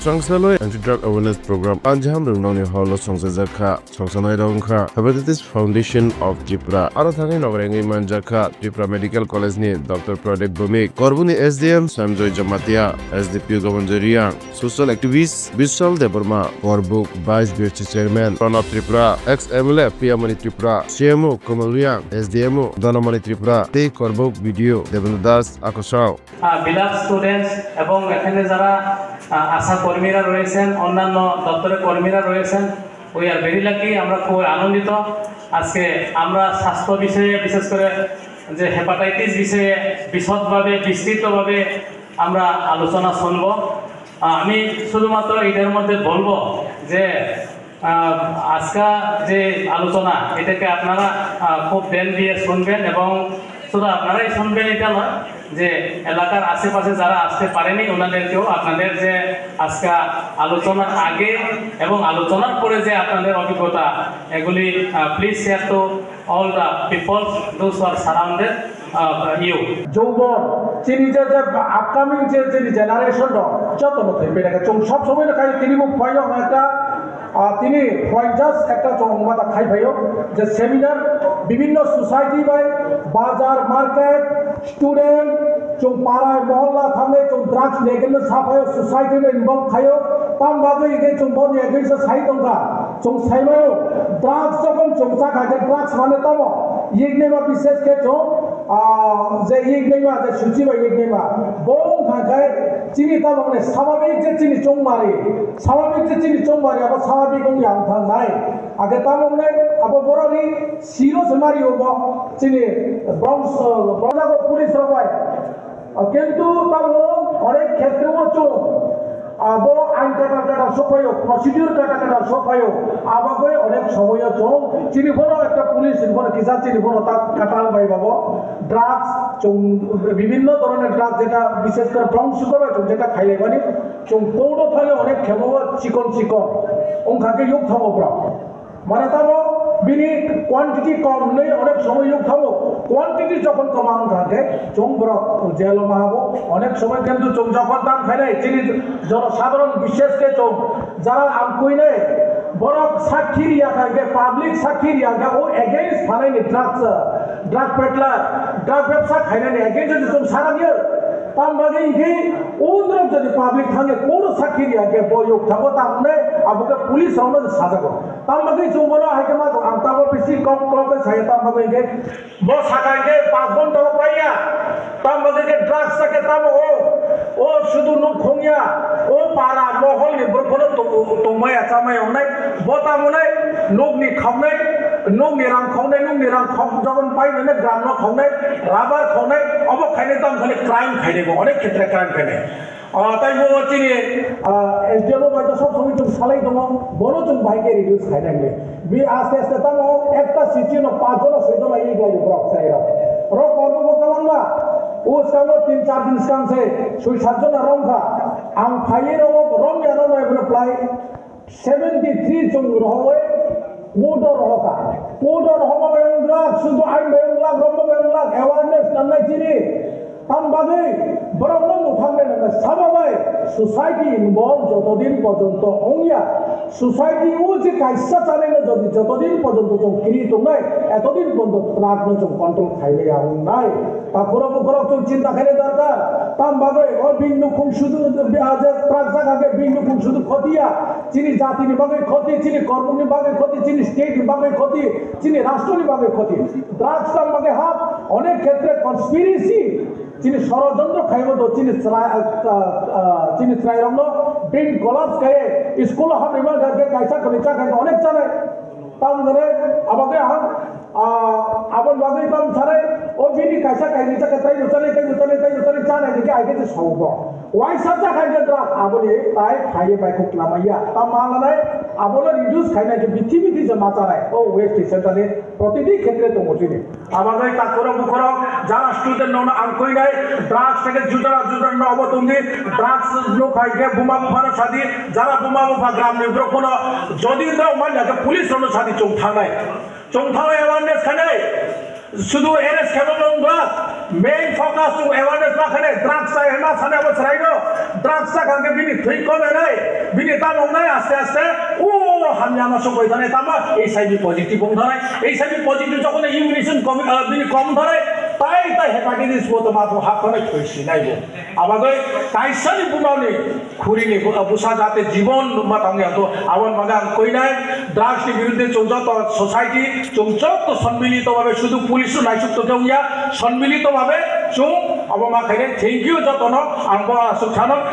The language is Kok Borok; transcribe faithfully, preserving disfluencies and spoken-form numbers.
Chwngsalwi Anti-Drug Awareness Program anjaham rwngnokni holo songchajak kha. Chongsanai rok wngkha Hepatitis Foundation of Tripura. Aro thani nogorengwi manjak kha Tripura Medical College ni Doctor Pradip Bhowmik, Korbuk ni S D M Sanjoy Jamatia, S D P O Gabanjoy Reang, social activist Bishal Debbarma, Korbuk Vice B H C Chairman Pranab Tripura, ex M L A Priyamani Tripura, C M O Kamal Reang, S D M O Dhanamani Tripura, tei Korbuk B D O Devendra Das Akosao. আহ, বিলাপ স্টুডেন্টস এবং এখানে যারা, আহ, আশা কর্মীরা রয়েছেন, অন্যান্য দপ্তরের কর্মীরা রয়েছেন, উই আর ভেরি লাকি। আমরা খুব আনন্দিত। আজকে আমরা স্বাস্থ্য বিষয়ে, বিশেষ করে যে হেপাটাইটিস বিষয়ে বিশদভাবে, বিস্তৃতভাবে আমরা আলোচনা শুনব। আহ, আমি শুধুমাত্র এটার মধ্যে বলবো যে আহ, আজকা যে আলোচনা, এটাকে আপনারা, আহ, খুব ধ্যান দিয়ে শুনবেন এবং শুধু আপনারাই শুনবেন এটা নয়, যে এলাকার আশেপাশে যারা আসতে পারেনি ওনাদেরকেও আপনাদের যে আজকা আলোচনার আগে এবং আলোচনার পরে যে আপনাদের অভিজ্ঞতা, এগুলি, আহ, please share to all the people, those who are surrounded, uh, you. Jobon, chini je, je upcoming je chini generation rok, joto no thwi bera khe. Chwng sob somoi no khai tini bo phaio hwnka, ah, tini phai just ekta chwng mata khai phaio, je seminar, bibhinno society bai, bazar, market, student, chwng para, mohalla thangwi chwng drugs ni against o sa phaio, society no involve khaio, tam bagwi hwnkhe chwng boni against o sai tongkha. Chwng saimaio, drugs jokhon chwng chakha khe drugs mane tamo? Yeknema bises khe chwng, ah, je yeknema, je suchi bai yeknema. Bo wngkha khe chini tamo hwnwi swabhabik je chini chongmari, swabhabik je chini chongmari, abo swabhabik wngya wngthang nai. Age tamo wngnai, abo borokni siro se mari obo chini Bronx, ah, Bronx police rok bai. Ah, kintu tamo onek khetre o chwng abo ain katal katal sokphaio, procedure katal katal sokphaio, abagwi onek somoio chwng chini bono ekta police ni bono kisa chini bono ta katal bai babo drugs chwng bibhinno dhoronor drugs jeta bishes kore Bronx sukor bai chwng jeta khailaimani chwng court o thangwi onek khemo chikon chikon wngkha khe yuk thango borok. Mane tamo bini quantity kom hwnwi onek somoi nuk thango. Quantity jokhon kwbang wngkha khe chwng borok jail o ma habo. Onek somoi kintu chwng jokhon tam khainai chini jonosadharon bishes khe chwng jara amkuinai borok sakhi riya kha khe, public sakhi riya khe o against phanaini drugs, drug peddler, drug bebsa khainani against o chwng sana diya. Tam bagwi hwnkhe o norok jodi public thangya kono sakhi riya khe bo yuk thango tam hwnwi abo khe police rokno sajago. Tam bagwi chwng bono hai khe ma tong, ang tabuk bisi kok kok khe saya, tam bagwi hwnkhe bo sakha hwnkhe panch ghonta o paiya, tam bagwi khe drugs ta khe tamo o, o sudu nuk khungya, o para mohol ni borok bono tong-, tongmaya chamaya wngnai, bo tamo nai nukni khoknai, nukni rang khoknai, nukni rang khok jokon pai nai gram no khoknai, rubber khoknai, obo khainai tam khani crime khainai bo, onek khetre crime khainai. Ah, tai bo chini, ah, S D M o bai to sob somoi chwng salai tongo, bono chwng bahai khe reduce khainai hinwi. Bi aste aste tamo ekta city no panch jona, soi jona ei bai borok chai rok. Rok kormo bo kwbangma. O swkango tin char din swkang se soi sat jona romkha. Ang phaiwi rogo romya romya bono plai Seventy three chwng rohorwi court o rohorkha. Court o rohorma bai wng glak, sudu ain bai wng glak, romma bai wng glak, awareness nangnai chini. Tam bagwi borokno mwthangwi nangnai. Sabo bai society involve joto din porjonto wngya, society o je kaisa chanai no jodi joto din porjonto chwng kiri tongnai, eto din porjonto twlak no chwng control khaimaya wngnai. Takhurok bukhurok chwng chinta khaina dorkar. Tam bagwi o bini nukhung sudu, ah, je twlak jaga khe bini nukhung sudu khotiya. Chini jatini bagwi khoti, chini kormoni bagwi khoti, chini state ni bagwi khoti, chini rashtroni bagwi khoti. Drugs tam bagwi hap, onek khetre conspiracy. Chini sorojontro khaimo to chini chwrai, ah, ah, chini chwrairokno brain collapse khaye school o hapni bagwi kaisa khani cha khaye onek chanai. Tam hwnkhai abo khe aham, ah, aboni bagwi tam sanai, o bini kaisa kainwi chakha tei mwchanai, tei mwchanai, tei mwchanai chanai hwnkhe ai khe se sao bo. Waisa chakha hwnkhe drak aboni tai phaiwi bai kok lama ya. Tam ma lanai, abono reduce khainai khe bithi bithi se ma chanai. O waste centre ni protiti khetre tongo chini. Abagwi takhurok bukhurok jara student rokno ang kwinai, drugs theke judara judara no obo tongdi, drugs no khai khe buma buphano sadi, jara buma bupha gram ni borok phano jodi no manya khe police rokno sadi chwng thangnai. Chwng thangnai awareness khainai. Sudu arrest khaima wng ba main focus chwng awareness ma khainai. Drugs chai hwnma sanai abo chwraino. Drugs chakha khe bini thwi kom hwnai. Tamo wngnai aste aste, o hamya no sokoi thani tamo H I V positive wng thani, H I V positive jokhon immunization komi, ah, bini kom thani, tai tai hepatitis bo tamo hap thani thoi sinai bo. Abagoi kaisa ni bumao ni khuri ni bu-, busa jate jibon ma tang ya to, abon baga ang koinai, drugs ni birudde chwng joto society, chwng joto sonmilito babe sudu police no naisuk to jong ya, sonmilito babe chwng abo ma khainai, thank you joto no, ang bo asuk sano,